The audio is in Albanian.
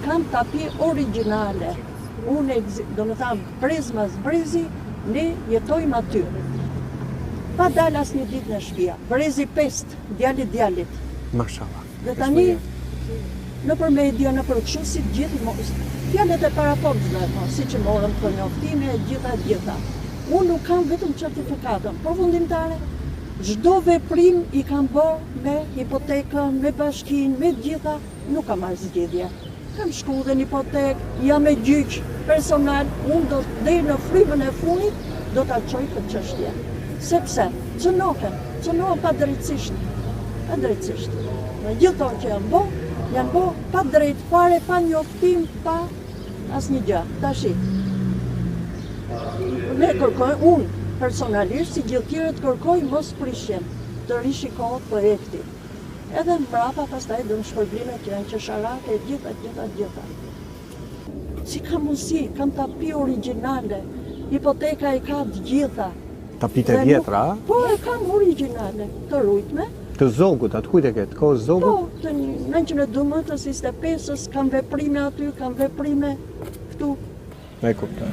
kam tapi origjinale. Unë, domethënë, brez mas brezi, ne jetojmë aty. Pa dalë asnjë ditë nga shtëpia. Brezi pestë, djali i djalit. Mashallah. Dhe tani, nëpër media, nëpër kështu, si të gjithë, fjalët e parafolësve, po, siç i morëm këto njoftime, e gjitha, e gjitha. Unë nuk kam vetëm certifikatën përfundimtare, çdo veprim i kam bërë me hipotekën, me bashkinë, me të gjitha, nuk kam marrë zgjidhje. Kam shku dhe në hipotekë, jam me gjyq personal, unë do deri në frymën e fundit do ta çoj këtë çështje. Sepse cënohen, cënohen padrejtësisht, padrejtësisht. Në gjithë ato që janë bo, janë bo padrejt fare, pa njoftim, pa asnjë gjë. Tashi, ne kërkoj, unë personalisht, si gjithë tjerët kërkoj mos prishjen, të rishikohet projekti. Edhe mbrapa pastaj dëmshpërblimet që janë qesharake e gjitha gjitha gjitha. Si ka mundësi, kam tapi origjinale, hipoteka i ka të gjitha. Tapitë e vjetra, a? Po, e kam origjinale, të rujtme. Të Zogut, atë kujt e ke, të kohës Zogut? Po, të 1912-ës, 25-ës, kam veprime aty, kam veprime këtu. E kuptoj.